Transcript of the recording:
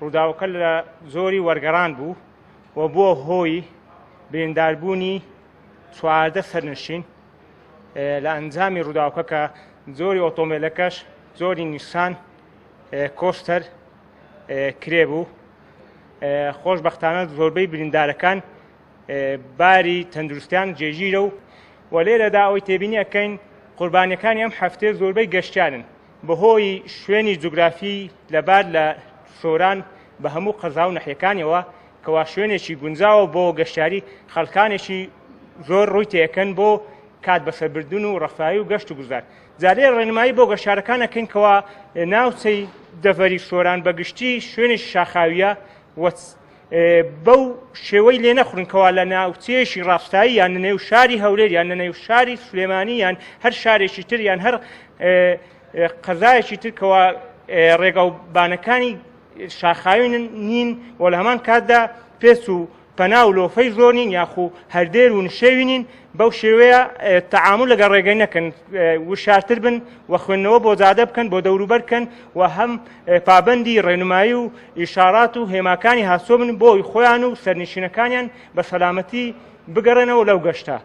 ڕووداوەکە لە زۆری وەرگەڕان بوو و بووە هۆی برینداربوونی 14 سەرنشین لە ئەنجامی ڕووداوەکە کە زۆری ئۆتۆمبیلەکەش زۆری نیسان کۆستەر کرێ بوو. خۆشبەختانە زۆربەی بریندارەکان باری تەندروستیان جێگیرە و و لێرەدا ئەوەی تێبینی ئەکەین قوربانیەکانی ئەم هەفتەیە زۆربەی گەشتیارن بەهۆی شوێنی جوگرافی لەبار لە سۆران بە هەموو قەزا و نەحیەکانیەوە کەوا شوێنێکی گونجاوە بۆ گەشتیاری خەڵکانێکی زۆر ڕووی تێکەن بۆ کات بەسەربردن و ڕەفایی و گەشت و گوزار جارێ ڕێنمایی بۆ گەشتیارەکان ئەکەین کەوا ناوچەی دەڤەری سۆران بەگشتی شوێنێکی شاخاویە و بەو شێوەی لێ نەخورن کەوا لە ناوچەیەکی ڕاستایی یان لە نێو شاری هەولێر یان لە نێو شاری سلێمانی یان هەر شارێکی تر یان هەر قەزایەکی تر کەوا ڕێگا و بانەکانی شاخاوی نین و لە هەمان کاتدا پێچ و پەنا و لۆفەی زۆر نین یاخو هەردێر و نشێوی نین، بەو شێوەیە تەعامول لەگەڵ ڕێگەی نەکەن، وشارتر بن و خوێندنەوە بۆ جادە بکەن، بۆ دەوروبەر بکەن و هەم پابەندی ڕێنمایی و ئیشارات و هێماکانی هاتوچۆ بن بۆ خۆیان و سەرنشینەکانیان بە سەلامەتی بگەڕێنەوە لەو گەشتە.